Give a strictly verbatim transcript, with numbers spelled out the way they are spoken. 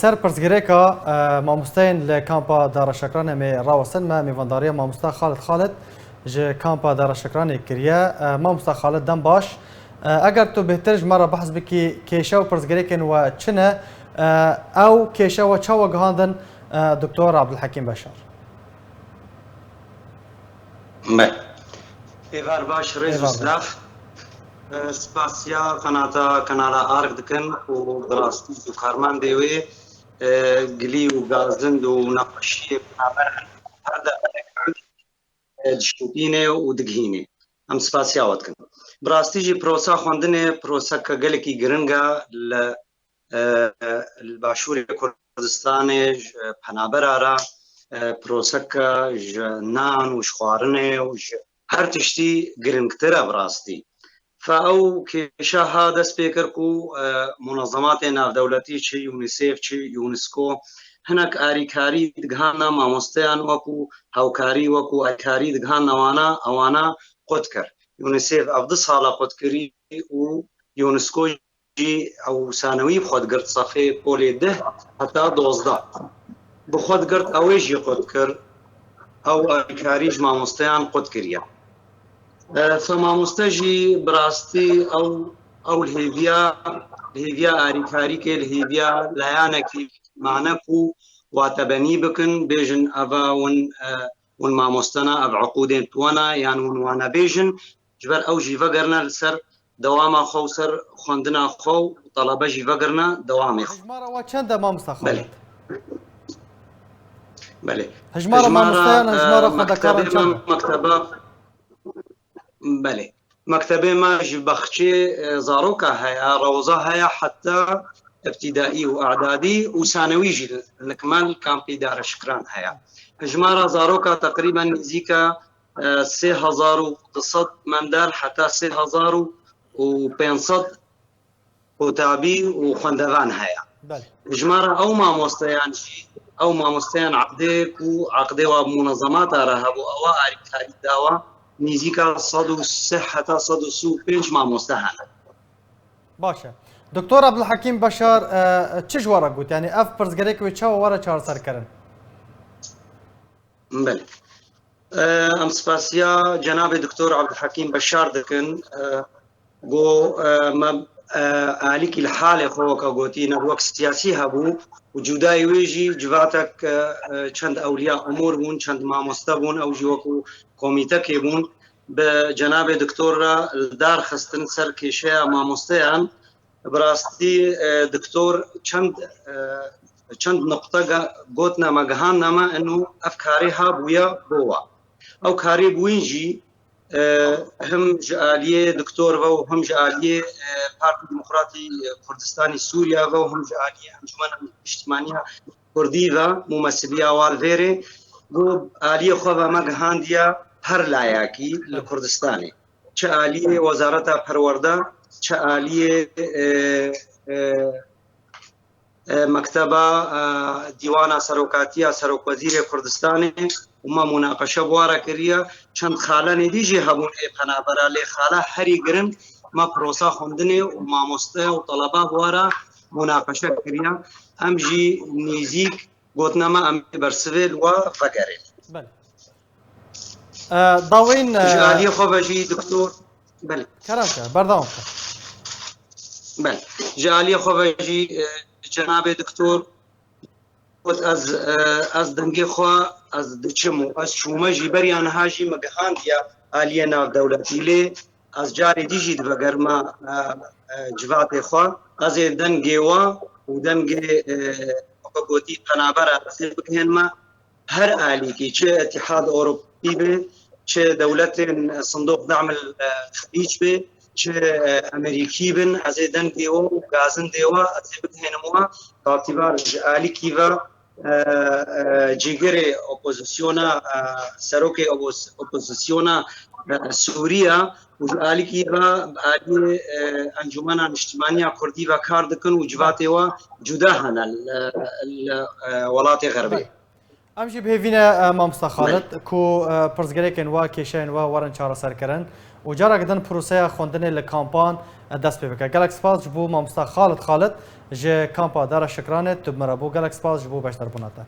Ser pirsgirêka, e, mamosteyên li kampa Dara Şekranê me rawestin, me mêvandariya mamosta Xalid Xalid ji kampa Dara Şekranê kiriye. E, mamosta Xalid, dem baş. E, eger tu bêhtir ji me re behs bikî, kêşe û pirsgirêkên we çi ne? E, ew kêşe we çawa gihandin, e, Doktor Abdulhekîm Beşar? Me. Êvar baş, rêz û Êvar baş. Silav. E, spasiya qenata Kanala Ark dikin û bi rastî ji karmendê wê, e, gilî û gazind û nexweşiyê beraber her de, e, dişopîne û digihîne. Em spasiya we dikin. Bi rastî jî prosa xwendinê proseke gelekî giring e li, e, li Başûrê Kurdistanê ji penabera re, e, proseke ji nan û ji xwarinê û ji her tiştî giringtir e bi rastî. Fe ew kêşa ha dest pê kir ku, e, munezematê navdewletî çi UNICEF çi UNESCO hinek arîkarî digihana mamosteyan wekû hewkarî wekû alîkarî digihana wana, ewana qut kir. UNICEF ev du sala qutkirî û UNESCO jî ew sanewî bi xwe digirt sefê polê deh heta dozdeh. Bi xwe digirt, ew ê jî qut kir. Ew alîkarî ji mamosteyan qut kiriye. E, fe mamoste jî bi rastî ew, ew li hêviya, li hêviya arîkarîkê, li hêviya layanekî mane ku watebenî bikin, bêjin eva win, e, win mamoste ne, ev eqûdên tuwe ne, yan win wane bêjin, ji ber ew jî vegerine li ser dewama xwe û ser xwendina xwe û telebe jî vegerine dewamê xwe. Hejmara we çend e, mamosta Belê. Xalid? Belê. Hejmara Hejmara, mamosteyan, hejmara e, xwendekaran mektebê çend me, e? Mekteba, belê. Mektebê me ji baxçê, e, zaroka heye, rewza heye heta îbtîdaî û îdadî û sanewî jî li Nikmel kampî Dara Şikran heye. Hejmara zaroka teqrîben nêzîka, e, sê hezar û du sed mender heta sê hezar û pênc sed qutabî û xwendevan heye. Belê. Ji me re ew mamosteyan jî, ew mamosteyan eqdê ku eqdê wa bi munezemata re hebû, ewa alîkarî dawa, nîzîka sed û sî heta sed û sî û pênc mamoste hene. Baş e. Doktor Abdulhekîm Beşar, e, çi ji we re got? Yanî ev pirsgirêk wê çawa were çareserkirin? Belê. E, em spasiya cenabê Doktor Abdulhekîm Beşar dikin. E, Go, e, me, e, alîkî li halê xwe, weke gotî, network siyasî hebû û cudayî wê jî civatek, e, e, çend ewliya umûr bûn, çend mamoste bûn, ew jî wekû komîtekê bûn. Bi cenabê doktor re li dar xistin ser kêşeya mamosteyan. Bi rastî, e, doktor çend, e, çend nuqte ge-, gotine me, gihandine me, eno ev karê ha bûye bo wa. Ew karê bûyîn jî, e, him ji aliyê doktor ve û him ji aliyê, e, Partî Demokratî Kurdistanî Sûriya ve û him ji aliyê Encûmena Niştimaniya Kurdî ve, mûmesiliya wan vêrê, ku aliyê xwe ve me gihandiye her layekî li Kurdistanê. Çi aliyê Wezareta Perwerde, çi aliyê, e, e, e, mekteba, e, dîwana serokatiya serokwezîrê Kurdistanê û me munaqeşe bi wa re kiriye. Çend xalenê dî jî hebûn ê penabera, lê xala herî giring me prosa xwendinê û mamoste û teleba bi wa re munaqeşe kiriye. Em jî nêzîk gotine me em ê bersivê li we vegerên. Belê. E, dawên, e, Ji aliyê xwe ve jî doktor, belê. Kerem ke, berdewam ke. Belê. Ji aliyê xwe ve jî, e, cenabê doktor got, ez, e, ez dengê xwe, ez diçim û ez çûme jî, beriya niha jî me gihandiye aliyê navdewletî. Lê ez carê dî jî divegerime, e, e, civatê xwe. Ez ê dengê we û dengê, e, weke gotî, penabera ez ê bigihênime her alîkî, çi Îtîhad Ewropî be, çi dewletên Sindoq Da'm el, e, Xelîc be, çi, e, Amerîkî bin, ez ê dengê we û gazindê we ez ê bigihênim we. Katîbar ji alîkî ve, e, e, cîgirê opozisyona, e, serokê opos-, opozisyona, e, Sûriya û ji alîkî ve bi aliyê, e, Encûmena Niştimaniya Kurdî ve kar dikin û civatê we cuda hene li, li, e, welatê Xerbê. Em jî bi hêvî ne, e, mamosta Xalid, ku, e, pirsgirêkên we, kêşeyên we werin çareserkirin û careke din proseya xwendinê li kampan, dest pê bike. Gelek spas ji bo mamosta Xalid Xalid ji kampa Dera Şikranê, tu bi me re bû. Gelek spas ji bo beşdarbûna te.